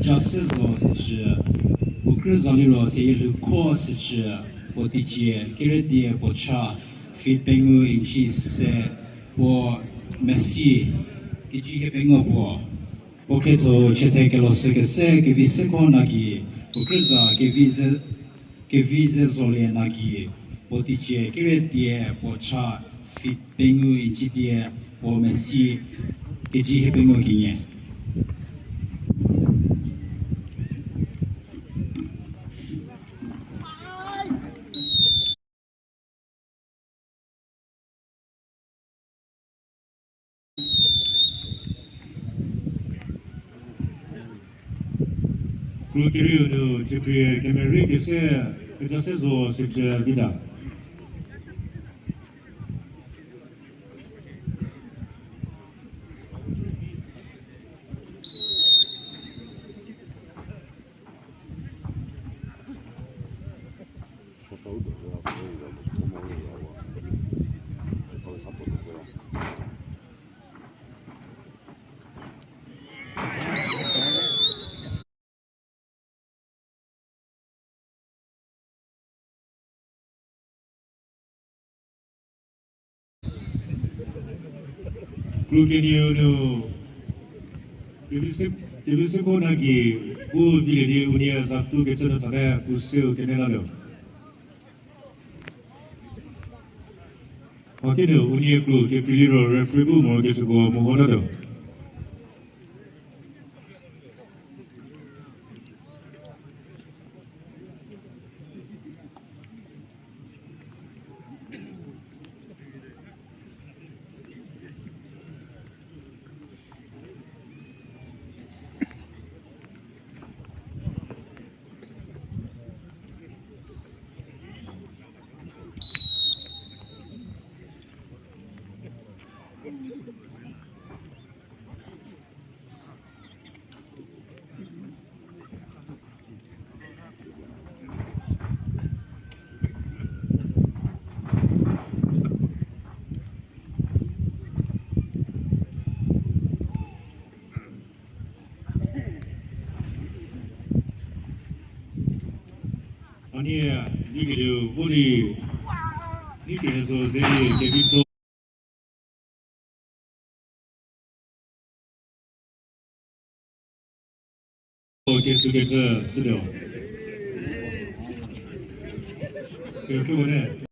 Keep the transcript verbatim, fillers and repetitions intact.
Cha se zo sicü, puo krü za liro seyie lhou kho sicü, puo teicie kere die puo cha feet pengou inch se, puo mesi keji hiepengou puo. Puo khrietho chete kelosü kese kevi seko nagi, puo krü za kevi ze, kevi ze zolie nagi, puo teicie kere die puo cha feet pengou inch die, puo mesi keji hiepengou kenie. Kru kerieu nu chüprie kemerei kese, keta se zo sicü vita. Kru kenieu nu, Teviseko nagi, u vilie di unie za tu kecü nu thate u seu kene lalo. Hakinu unie kru kekreiliro referee bu moro kesüko meho tatuo. Anie, vi kelieu vo di, ni kehou zo ze di kevitho. Kesükecü chütuo. Kekreiko ne.